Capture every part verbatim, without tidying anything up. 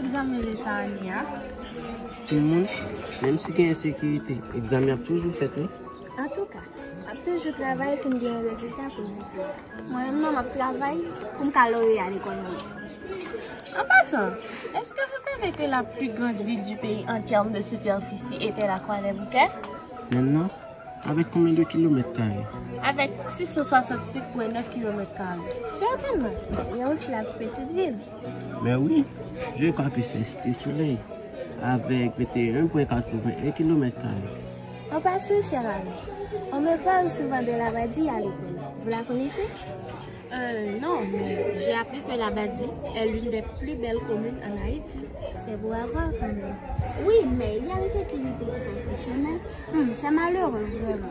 Egzamen leta ane a. Timoun, menm si gen ensekirite, egzamen ap toujou fèt, wi. Antouka, m ap toujou travay pou m gen yon rezilta pozitif. Mwen menm non, m ap travay pou m ka loreya lekòl mwen. En passant, est-ce que vous savez que la plus grande ville du pays en termes de superficie était la Croix-des-Bouquets? Men non, avèk konbyen de kilomèt kare? Avec six cent soixante-six point neuf kilomètres carrés. Certainement, il y a aussi la plus petite ville. Mais oui, je crois que c'est Cité Soleil, avec vingt et un point quatre-vingt-un kilomètres carrés. En passant, cher ami, on me parle souvent de Labadi à l'école. Vous la connaissez? Euh, non, mais j'ai appris que Labadi est l'une des plus belles communes en Haïti. C'est beau à voir quand même. Oui, mais il y a l'insécurité qui fait son chemin. Hmm, c'est malheureux, vraiment.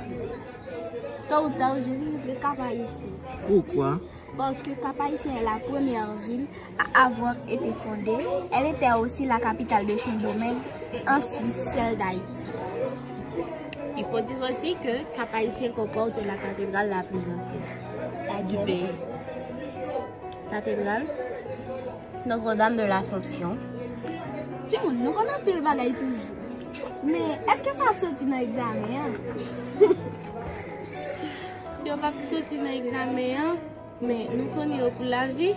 Tôt ou tard, je visiterai Cap-Haïtien. Pourquoi? Parce que Cap-Haïtien est la première ville à avoir été fondée. Elle était aussi la capitale de Saint-Domingue, ensuite celle d'Haïti. Il faut dire aussi que Cap-Haïtien comporte la cathédrale la plus ancienne du pays. Cathédrale Notre-Dame de l'Assomption. Timoun, nou konn anpil bagay toujou. Men, èske sa ap soti nan egzamen an? Yo p ap soti nan egzamen an, men nou konn yo pou lavi.